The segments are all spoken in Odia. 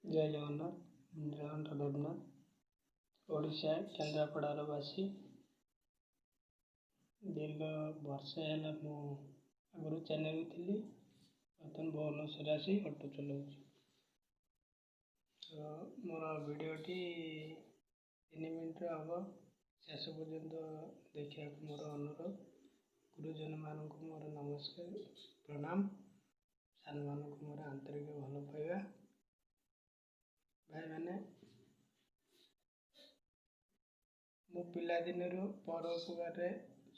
ଜୟ ଜଗନ୍ନାଥ। ମୁଁ ନୀଳକଣ୍ଠ ଦେବନାଥ, ଓଡ଼ିଶା କେନ୍ଦ୍ରାପଡ଼ାର ବାସୀ। ଦୀର୍ଘ ବର୍ଷେ ହେଲା ମୁଁ ଆଗରୁ ଚେନ୍ନାଇରେ ଥିଲି, ବର୍ତ୍ତମାନ ଭୁବନେଶ୍ୱରରେ ଆସି ଅଟୋ ଚଲାଉଛି। ତ ମୋର ଭିଡ଼ିଓଟି 3 ମିନିଟ୍ର ହେବ, ଶେଷ ପର୍ଯ୍ୟନ୍ତ ଦେଖିବାକୁ ମୋର ଅନୁରୋଧ। ଗୁରୁଜନମାନଙ୍କୁ ମୋର ନମସ୍କାର, ପ୍ରଣାମ। ସାନମାନଙ୍କୁ ମୋର ଆନ୍ତରିକ ଭଲ ପାଇବା। ଭାଇମାନେ, ମୁଁ ପିଲାଦିନରୁ ପରୋପକାରରେ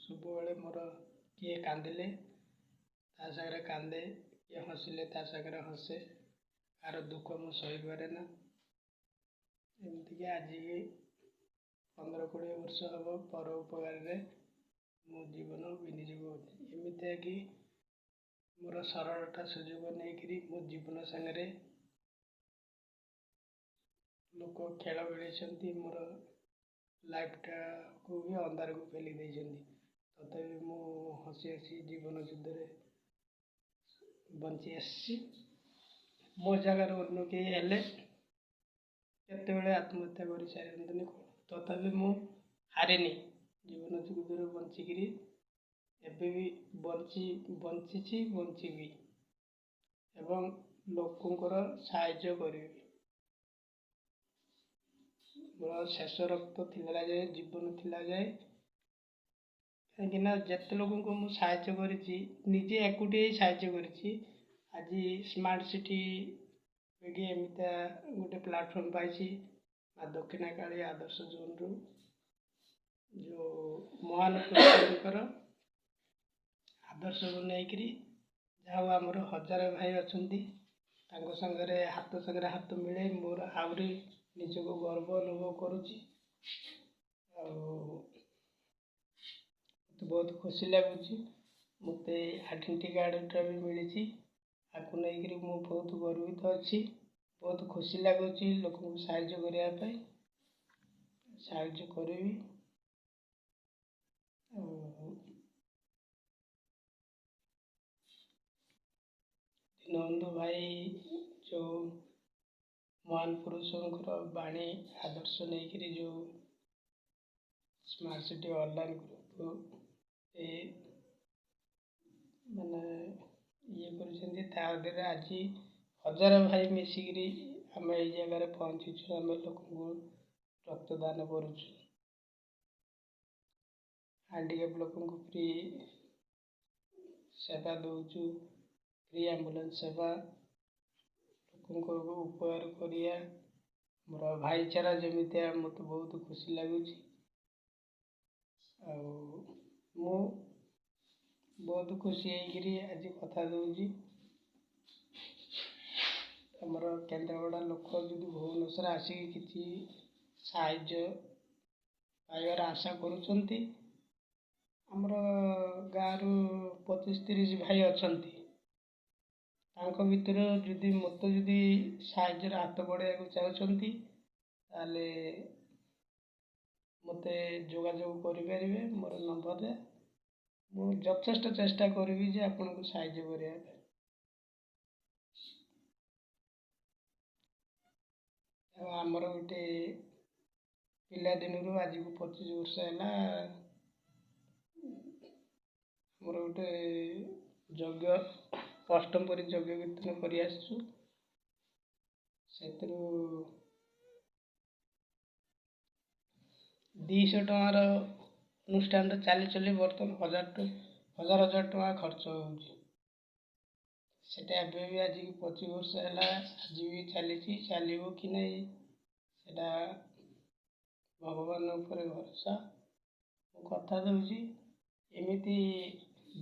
ସବୁବେଳେ ମୋର, କିଏ କାନ୍ଦିଲେ ତା ସାଙ୍ଗରେ କାନ୍ଦେ, କିଏ ହସିଲେ ତା ସାଙ୍ଗରେ ହସେ। କାହାର ଦୁଃଖ ମୁଁ ସହିପାରେ ନା। ଏମିତିକି ଆଜିକି 15-20 ବର୍ଷ ହେବ ପରୋପକାରରେ ମୋ ଜୀବନ ବିନିଯୋଗ ହେଉଛି। ଏମିତିଆ କି ମୋର ସରଳତା ସୁଯୋଗ ନେଇକରି ମୋ ଜୀବନ ସାଙ୍ଗରେ ଲୋକ ଖେଳ ଖେଳିଛନ୍ତି, ମୋର ଲାଇଫ୍ଟାକୁ ବି ଅନ୍ଧାରକୁ ପେଲି ଦେଇଛନ୍ତି। ତଥାପି ମୁଁ ହସି ହସି ଜୀବନ ଯୁଦ୍ଧରେ ବଞ୍ଚି ଆସିଛି। ମୋ ଜାଗାରେ ଅନ୍ୟ କେହି ହେଲେ କେତେବେଳେ ଆତ୍ମହତ୍ୟା କରିସାରନ୍ତେନି। ତଥାପି ମୁଁ ହାରିନି। ଜୀବନ ଯୁଦ୍ଧରେ ବଞ୍ଚିକିରି ଏବେ ବି ବଞ୍ଚିଛି, ବଞ୍ଚିବି ଏବଂ ଲୋକଙ୍କର ସାହାଯ୍ୟ କରିବି। ମୋର ଶେଷ ରକ୍ତ ଥିଲା ଯାଏ, ଜୀବନ ଥିଲା ଯାଏ। କାହିଁକିନା ଯେତେ ଲୋକଙ୍କୁ ମୁଁ ସାହାଯ୍ୟ କରିଛି, ନିଜେ ଏକୁଟିଆ ହିଁ ସାହାଯ୍ୟ କରିଛି। ଆଜି ସ୍ମାର୍ଟ ସିଟି ଏଠି ଏମିତିଆ ଗୋଟେ ପ୍ଲାଟଫର୍ମ ପାଇଛି, ମା ଦକ୍ଷିଣକାଳୀ ଆଦର୍ଶ ଜୋନ୍ରୁ ଯେଉଁ ମହାନ ପୁରୁଷଙ୍କର ଆଦର୍ଶକୁ ନେଇକରି। ଯାହା ହଉ, ଆମର ହଜାରେ ଭାଇ ଅଛନ୍ତି, ତାଙ୍କ ସାଙ୍ଗରେ ହାତ ସାଙ୍ଗରେ ହାତ ମିଳାଇ ମୋର ଆହୁରି ନିଜକୁ ଗର୍ବ ଅନୁଭବ କରୁଛି ଆଉ ମୋତେ ବହୁତ ଖୁସି ଲାଗୁଛି। ମୋତେ ଆଇଡେଣ୍ଟିଟି କାର୍ଡ଼ଟା ବି ମିଳିଛି, ଆକୁ ନେଇକରି ମୁଁ ବହୁତ ଗର୍ବିତ ଅଛି। ବହୁତ ଖୁସି ଲାଗୁଛି ଲୋକଙ୍କୁ ସାହାଯ୍ୟ କରିବା ପାଇଁ। ସାହାଯ୍ୟ କରିବି। ଆଉ ଦୀନବନ୍ଧୁ ଭାଇ ଯେଉଁ ମହାନ ପୁରୁଷଙ୍କର ବାଣୀ ଆଦର୍ଶ ନେଇକରି ଯେଉଁ ସ୍ମାର୍ଟ ସିଟି ଅନଲାଇନ୍ ଗ୍ରୁପ୍ ଏ ମାନେ ଇଏ କରିଛନ୍ତି, ତା ଦେହରେ ଆଜି ହଜାର ଭାଇ ମିଶିକିରି ଆମେ ଏଇ ଜାଗାରେ ପହଞ୍ଚିଛୁ। ଆମେ ଲୋକଙ୍କୁ ରକ୍ତଦାନ କରୁଛୁ, ହ୍ୟାଣ୍ଡିକ୍ୟାପ୍ ଲୋକଙ୍କୁ ଫ୍ରି ସେବା ଦେଉଛୁ, ଫ୍ରି ଆମ୍ବୁଲାନ୍ସ ସେବା, ଲୋକଙ୍କୁ ଉପକାର କରିବା ମୋର ଭାଇଚାରା ଯେମିତିଆ, ମୋତେ ବହୁତ ଖୁସି ଲାଗୁଛି। ଆଉ ମୁଁ ବହୁତ ଖୁସି ହେଇକିରି ଆଜି କଥା ଦେଉଛି। ଆମର କେନ୍ଦ୍ରାପଡ଼ା ଲୋକ ଯଦି ଭୁବନେଶ୍ୱର ଆସିକି କିଛି ସାହାଯ୍ୟ ପାଇବାର ଆଶା କରୁଛନ୍ତି, ଆମର ଗାଁରୁ 25-30 ଭାଇ ଅଛନ୍ତି, ତାଙ୍କ ଭିତରୁ ଯଦି ମୋତେ ଯଦି ସାହାଯ୍ୟର ହାତ ବଢ଼ାଇବାକୁ ଚାହୁଁଛନ୍ତି, ତାହେଲେ ମୋତେ ଯୋଗାଯୋଗ କରିପାରିବେ ମୋର ନମ୍ବରରେ। ମୁଁ ଯଥେଷ୍ଟ ଚେଷ୍ଟା କରିବି ଯେ ଆପଣଙ୍କୁ ସାହାଯ୍ୟ କରିବା ପାଇଁ। ଆଉ ଆମର ଗୋଟେ ପିଲାଦିନରୁ ଆଜିକୁ 25 ବର୍ଷ ହେଲା, ଆମର ଗୋଟେ ଯଜ୍ଞ, ଅଷ୍ଟମପ୍ରହରୀ ଯଜ୍ଞ କୀର୍ତ୍ତନ କରି ଆସିଛୁ। ସେଥିରୁ 200 ଟଙ୍କାର ଅନୁଷ୍ଠାନଟା ଚାଲି ଚାଲି ବର୍ତ୍ତମାନ ହଜାର ହଜାର ହଜାର ଟଙ୍କା ଖର୍ଚ୍ଚ ହେଉଛି। ସେଟା ଏବେ ବି ଆଜିକି 25 ବର୍ଷ ହେଲା, ଆଜି ବି ଚାଲିଛି। ଚାଲିବ କି ନାହିଁ ସେଟା ଭଗବାନ ଉପରେ ଭରସା। ମୁଁ କଥା ଦେଉଛି, ଏମିତି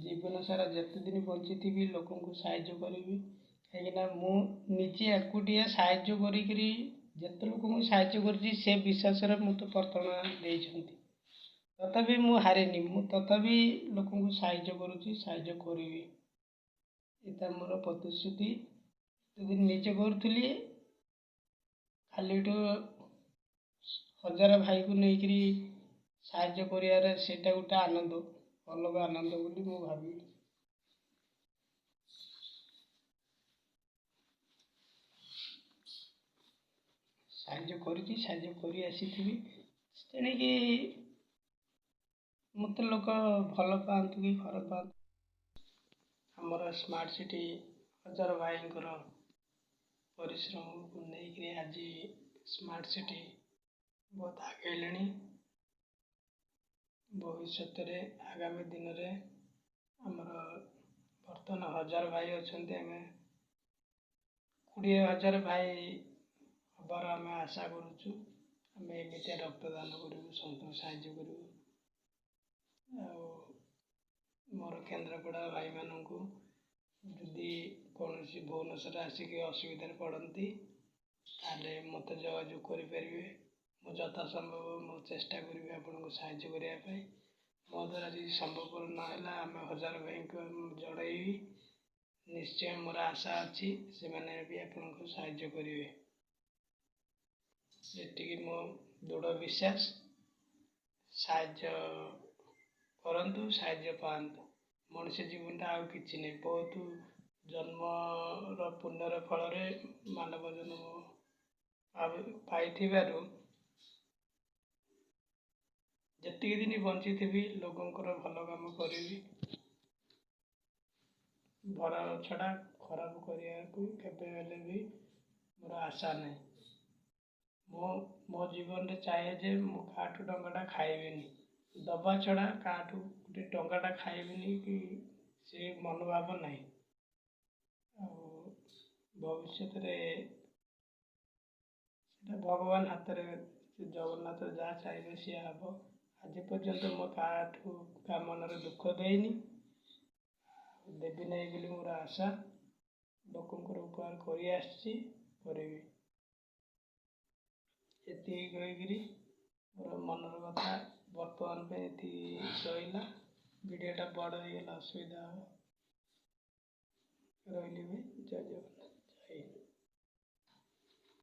ଜୀବନ ସାରା ଯେତେ ଦିନ ବଞ୍ଚିଥିବି ଲୋକଙ୍କୁ ସାହାଯ୍ୟ କରିବି। କାହିଁକିନା ମୁଁ ନିଜେ ଏକୁଟିଆ ସାହାଯ୍ୟ କରିକିରି ଯେତେ ଲୋକଙ୍କୁ ସାହାଯ୍ୟ କରିଛି, ସେ ବିଶ୍ୱାସରେ ମୋତେ ପ୍ରତାରଣା ଦେଇଛନ୍ତି। ତଥାପି ମୁଁ ହାରିନି। ମୁଁ ତଥାପି ଲୋକଙ୍କୁ ସାହାଯ୍ୟ କରୁଛି, ସାହାଯ୍ୟ କରିବି, ଏଇଟା ମୋର ପ୍ରତିଶ୍ରୁତି। ଯଦି ନିଜେ କରୁଥିଲି, ଖାଲିଠୁ ହଜାର ଭାଇକୁ ନେଇକରି ସାହାଯ୍ୟ କରିବାରେ ସେଇଟା ଗୋଟେ ଆନନ୍ଦ, ଅଲଗା ଆନନ୍ଦ ବୋଲି ମୁଁ ଭାବିବି। ସାହାଯ୍ୟ କରିଛି, ସାହାଯ୍ୟ କରି ଆସିଥିବି। ତେଣିକି ମୋତେ ଲୋକ ଭଲ ପାଆନ୍ତୁ କି ଖରାପ ପାଆନ୍ତୁ। ଆମର ସ୍ମାର୍ଟ ସିଟି ହଜାର ଭାଇଙ୍କର ପରିଶ୍ରମକୁ ନେଇକରି ଆଜି ସ୍ମାର୍ଟ ସିଟି ବହୁତ ଆଗେଇଲେଣି। ଭବିଷ୍ୟତରେ ଆଗାମୀ ଦିନରେ ଆମର ବର୍ତ୍ତମାନ 1000 ଭାଇ ଅଛନ୍ତି, ଆମେ 20,000 ଭାଇ ହେବାର ଆମେ ଆଶା କରୁଛୁ। ଆମେ ଏମିତିଆ ରକ୍ତଦାନ କରିବୁ, ସମସ୍ତଙ୍କୁ ସାହାଯ୍ୟ କରିବୁ। ଆଉ ମୋର କେନ୍ଦ୍ରାପଡ଼ା ଭାଇମାନଙ୍କୁ ଯଦି କୌଣସି ଭୁବନେଶ୍ୱରରେ ଆସିକି ଅସୁବିଧାରେ ପଡ଼ନ୍ତି, ତାହେଲେ ମୋତେ ଯୋଗାଯୋଗ କରିପାରିବେ। ମୁଁ ଯଥାସମ୍ଭବ ମୁଁ ଚେଷ୍ଟା କରିବି ଆପଣଙ୍କୁ ସାହାଯ୍ୟ କରିବା ପାଇଁ। ମୋ ଦ୍ୱାରା ଯଦି ସମ୍ଭବପର ନହେଲା, ଆମେ ହଜାର ଭାଇଙ୍କୁ ଜଣାଇବି। ନିଶ୍ଚୟ ମୋର ଆଶା ଅଛି, ସେମାନେ ବି ଆପଣଙ୍କୁ ସାହାଯ୍ୟ କରିବେ। ଏତିକି ମୋ ଦୃଢ଼ ବିଶ୍ୱାସ। ସାହାଯ୍ୟ କରନ୍ତୁ, ସାହାଯ୍ୟ ପାଆନ୍ତୁ। ମଣିଷ ଜୀବନଟା ଆଉ କିଛି ନାହିଁ। ବହୁତ ଜନ୍ମର ପୁଣ୍ୟର ଫଳରେ ମାନବ ଜନ୍ମ ପାଇଥିବାରୁ ଯେତିକି ଦିନ ବଞ୍ଚିଥିବି, ଲୋକଙ୍କର ଭଲ କାମ କରିବି। ଭଲ ଛଡ଼ା ଖରାପ କରିବାକୁ କେବେ ହେଲେ ବି ମୋର ଆଶା ନାହିଁ। ମୁଁ ମୋ ଜୀବନରେ ଚାହେଁ ଯେ ମୁଁ କାହାଠୁ ଟଙ୍କାଟା ଖାଇବିନି। ଦେବା ଛଡ଼ା କାହାଠୁ ଗୋଟେ ଟଙ୍କାଟା ଖାଇବିନି କି ସେ ମନୋଭାବ ନାହିଁ। ଆଉ ଭବିଷ୍ୟତରେ ସେଇଟା ଭଗବାନ ହାତରେ, ଜଗନ୍ନାଥ ଯାହା ଚାହିଁବେ ସେଇଆ ହେବ। ଆଜି ପର୍ଯ୍ୟନ୍ତ ମୁଁ କାହାଠୁ କାହା ମନରେ ଦୁଃଖ ଦେଇନି, ଦେବି ନାହିଁ ବୋଲି ମୋର ଆଶା। ଲୋକଙ୍କର ଉପକାର କରି ଆସିଛି, କରିବି। ଏତିକି କହିକିରି ମୋର ମନର କଥା ବର୍ତ୍ତମାନ ପାଇଁ ଏତିକି ସରିଲା। ଭିଡ଼ିଓଟା ବଡ଼ ହେଇଗଲା, ଅସୁବିଧା ହେବ। ରହିଲି ଭାଇ, ଜୟ ଜଗନ୍ନାଥ, ଜୟ ହିନ୍ଦ।